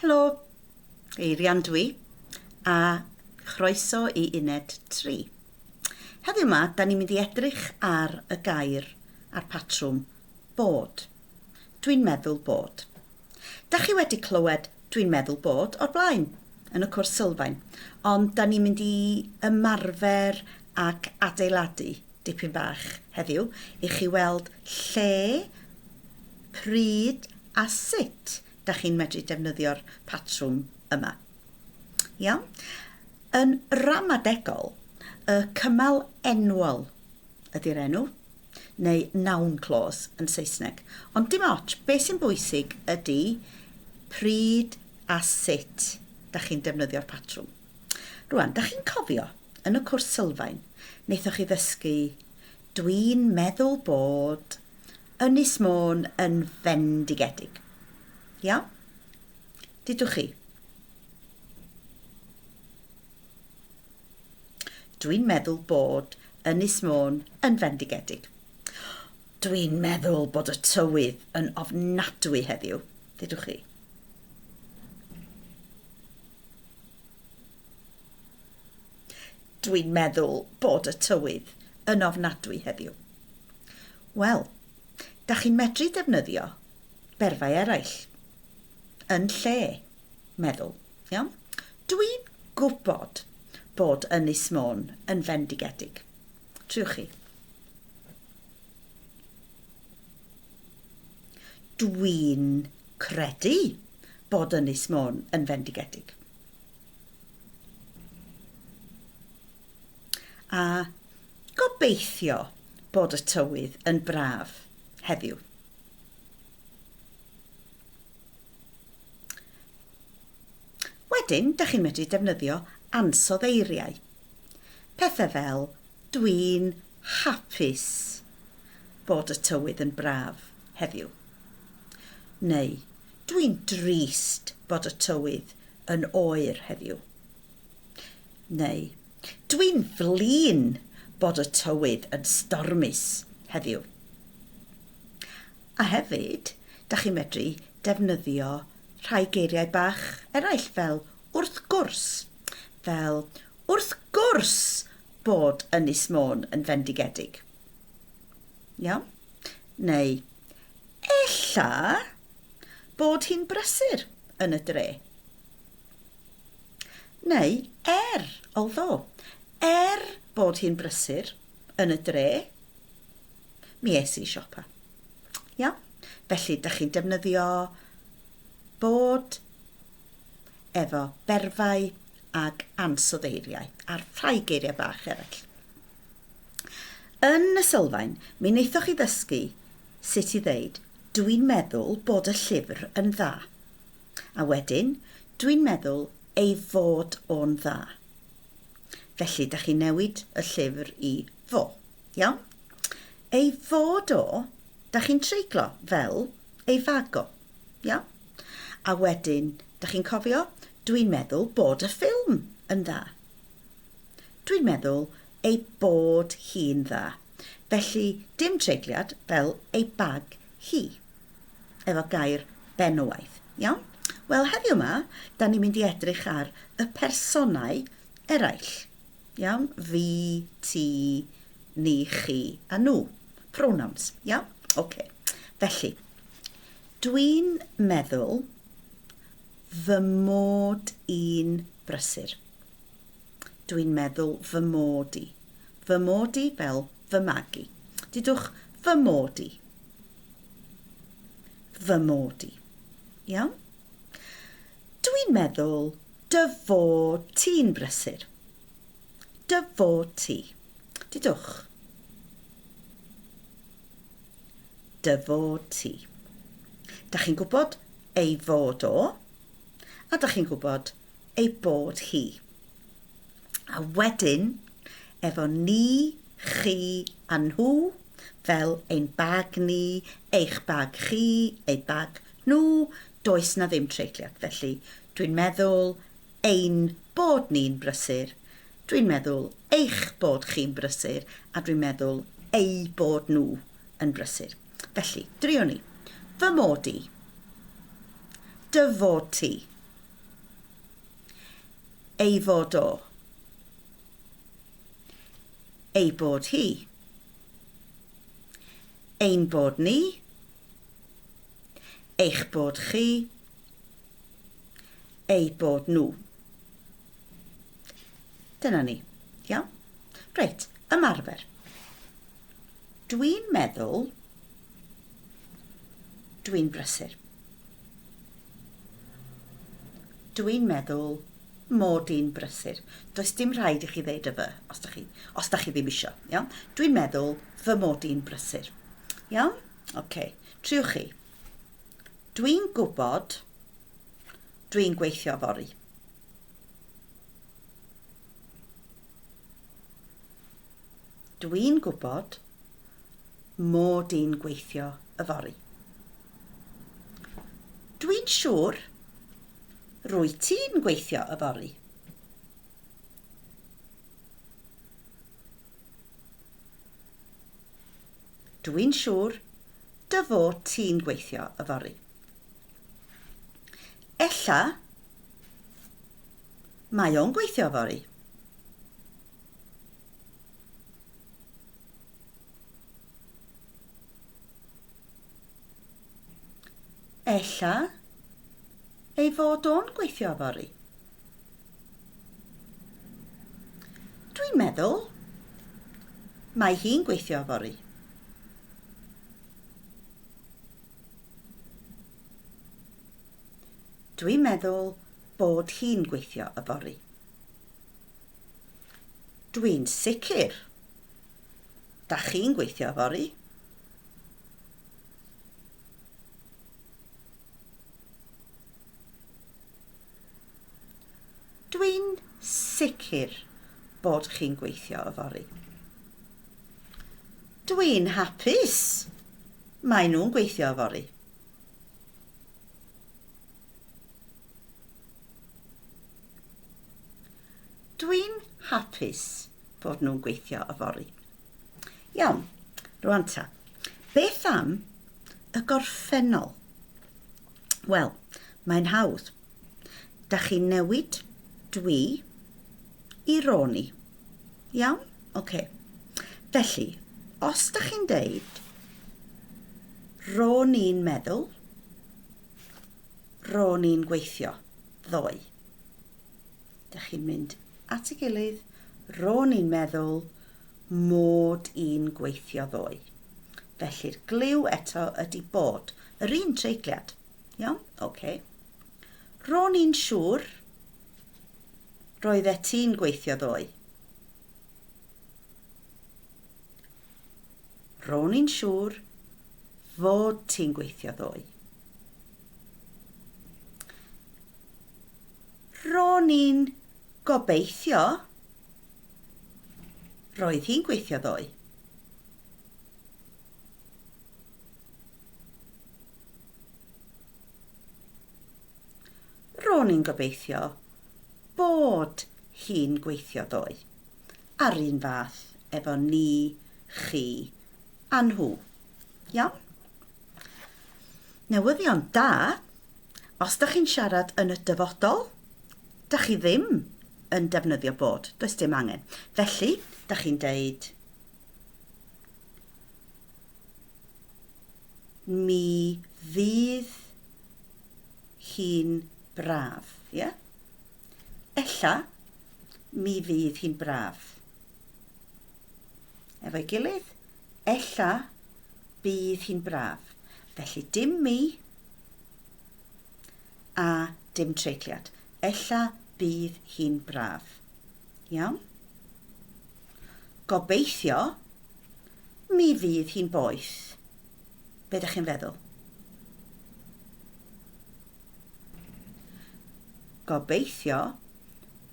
Helo, Eirian dwi, a chroeso i uned 3. Heddiw yma, da ni'n mynd i edrych ar y gair a'r patrwm bod. Dwi'n meddwl bod. Da chi wedi clywed dwi'n meddwl bod o'r blaen yn y cwrs sylfaen, ond da ni'n mynd i ymarfer ac adeiladu dipyn bach heddiw i chi weld lle, pryd a sut da chi'n medru defnyddio'r patrwm yma. Iawn? Yn ramadegol, y cymal enwol ydy'r enw, neu noun clause yn Saesneg. Ond dim ots, beth sy'n bwysig ydy pryd a sut da chi'n defnyddio'r patrwm. Rwan, da chi'n cofio, yn y cwrs sylfaen, wnaethoch chi ddysgu Dwi'n meddwl bod Ynys Môn yn fendigedig. Iawn? Dudwch chi. Dwi'n meddwl bod Ynys Môn yn fendigedig. Dwi'n meddwl bod y tywydd yn ofnadwy heddiw. Dudwch chi. Dwi'n meddwl bod y tywydd yn ofnadwy heddiw. Wel, da chi'n medru defnyddio berfau eraill yn lle meddwl, iawn? Dwi'n gwybod bod Ynys Môn yn fendigedig. Triwch chi. Dwi'n credu bod Ynys Môn yn fendigedig. A gobeithio bod y tywydd yn braf heddiw. Wedyn, da chi'n medru defnyddio ansoddeiriau. Pethau fel dwi'n hapus bod y tywydd yn braf heddiw. Neu dwi'n drist bod y tywydd yn oer heddiw. Neu, Dwi'n flin bod y tywydd yn stormus heddiw. A hefyd, da chi'n medru defnyddio rhai geiriau bach eraill fel wrth gwrs, fel wrth gwrs bod Ynys Môn yn fendigedig. Iawn? Neu, ella bod hi'n brysur yn y dre. Neu er, although, er bod hi'n brysur yn y dre, mi es i siopa. Iawn? Felly, dych chi'n defnyddio bod efo berfau ag ansoddeiriau a rhai geiriau bach eraill. Yn y sylfaen, mi wnaethoch chi ddysgu sut i ddeud 'Dwi'n meddwl bod y llyfr yn dda'. A wedyn, 'Dwi'n meddwl ei fod o'n dda'. Felly, dach chi'n newid y llyfr i fo. Iawn? Ei fod o, dach chi'n treiglo fel ei fag o. Iawn? A wedyn, dach chi'n cofio, 'Dwi'n meddwl bod y ffilm yn dda'. Dwi'n meddwl ei bod hi'n dda. Felly, dim treigliad fel ei bag hi. Efo gair benywaidd. Iawn? Wel, heddiw 'ma, da ni'n mynd i edrych ar y personau eraill. Iawn? Fi, ti, ni, chi a nhw. Pronouns. Iawn? Oce. Felly, dwi'n meddwl fy mod i'n brysur. Dwi'n meddwl fy mod i. Fy mod i fel fy magu. Dudwch fy mod i. Fy mod i. Iawn? Dwi'n meddwl dy fod ti'n brysur. Dy fod ti. Dudwch. Dy fod ti. Da chi'n gwybod ei fod o, a da chi'n gwybod ei bod hi. A wedyn, efo ni, chi a nhw, fel ein bag ni, eich bag chi, eu bag nhw, does 'na ddim treigliad. Felly, dwi'n meddwl ein bod ni'n brysur, dwi'n meddwl eich bod chi'n brysur, a dwi'n meddwl eu bod nhw yn brysur. Felly, driwn ni. Fy mod i. Dy fod ti. Ei fod o. Ei bod hi. Ein bod ni. Eich bod chi. Eu bod nhw. Dyna ni. Iawn? Reit, ymarfer. Dwi'n meddwl dwi'n brysur. Dwi'n meddwl mod i'n brysur. Does dim rhaid i chi ddeud y fy, os da chi, os da chi ddim isio. Iawn? Dwi'n meddwl fy mod i'n brysur. Iawn? Oce. Okay. Triwch chi. Dwi'n gwybod dwi'n gweithio fory. Dwi'n gwybod mod i'n gweithio yfory. Dwi'n siŵr rwy ti'n gweithio yfory. Dwi'n siŵr dy fod ti'n gweithio yfory. Ella mae o'n gweithio yfory. Ella ei fod o'n gweithio yfory. Dwi'n meddwl mae hi'n gweithio yfory. Dwi'n meddwl bod hi'n gweithio yfory. Dwi'n sicr. Da chi'n gweithio yfory. Dwi'n sicr bod chi'n gweithio yfory. Dwi'n hapus. Maen nhw'n gweithio yfory. Dwi'n hapus bod nhw'n gweithio yfory. Iawn, rwan ta. Beth am y gorffennol? Wel, mae'n hawdd. Da chi'n newid dwi i ro'n i. Iawn? Oce. Felly, os da chi'n deud ro'n i'n meddwl, ro'n i'n gweithio ddoe. Da chi'n mynd at ei gilydd, ro'n i'n meddwl mod i'n gweithio ddoe. Felly'r gliw eto ydy bod yr un treigliad. Iawn? Oce. Ro'n i'n siŵr roeddet ti'n gweithio ddoe. Ro'n i'n siŵr fod ti'n gweithio ddoe. Ro'n i'n gobeithio roedd hi'n gweithio ddoe. Ro'n i'n gobeithio bod hi'n gweithio ddoe. A'r un fath efo ni, chi a nhw. Iawn? Newyddion da, os da chi'n siarad yn y dyfodol, da chi ddim yn defnyddio bod, does dim angen. Felly, da chi'n deud Mi fydd hi'n braf, ie? Ella, mi fydd hi'n braf. Efo'i gilydd, ella bydd hi'n braf. Felly dim mi a dim treigliad. Ella bydd hi'n braf. Iawn? Gobeithio, mi fydd hi'n boeth. Be ydych chi'n feddwl? Gobeithio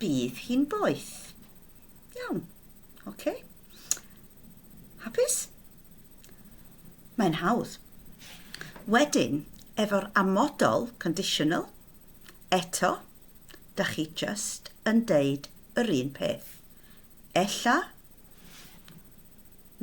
bydd hi'n boeth. Iawn. Oce. Okay. Hapus? Mae'n hawdd. Wedyn, efo'r amodol, conditional, eto, da chi just yn deud yr un peth. Ella,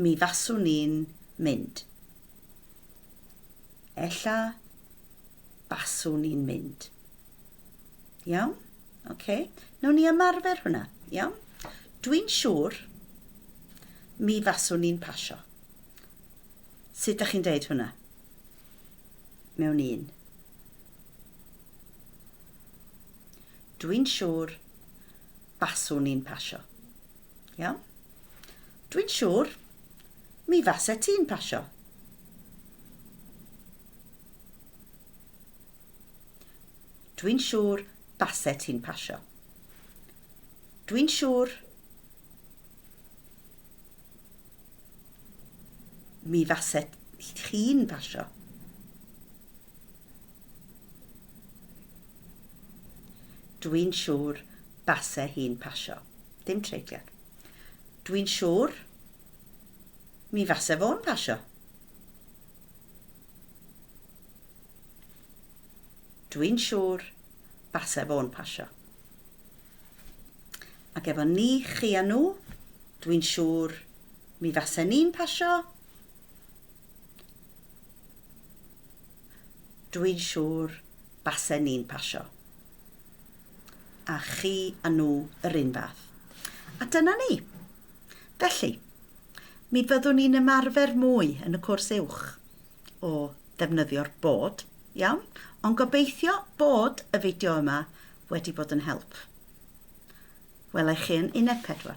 mi faswn i'n mynd. Ella, baswn i'n mynd. Iawn? Okay? Nawn ni ymarfer hwnna, iawn? Dwi'n siŵr mi faswn i'n pasio. Sut ydych chi'n deud hwnna? Mewn un. Dwi'n siŵr baswn i'n pasio. Iawn? Dwi'n siŵr mi fase ti'n pasio. Dwi'n siŵr base ti'n pasio. Dwi'n siŵr mi fase chi'n pasio. Dwi'n siŵr base hi'n pasio. Dim treigliad. Dwi'n siŵr mi fase fo'n pasio. Dwi'n siŵr base fo'n pasio. Ac efo ni, chi a nhw, dwi'n siŵr mi fase ni'n pasio. Dwi'n siŵr base ni'n pasio. A chi a nhw yr un fath. A dyna ni. Felly, mi fyddwn ni'n ymarfer mwy yn y cwrs uwch o ddefnyddio'r bod, iawn? Ond gobeithio bod y fideo yma wedi bod yn help. Wela i chi yn uned 4.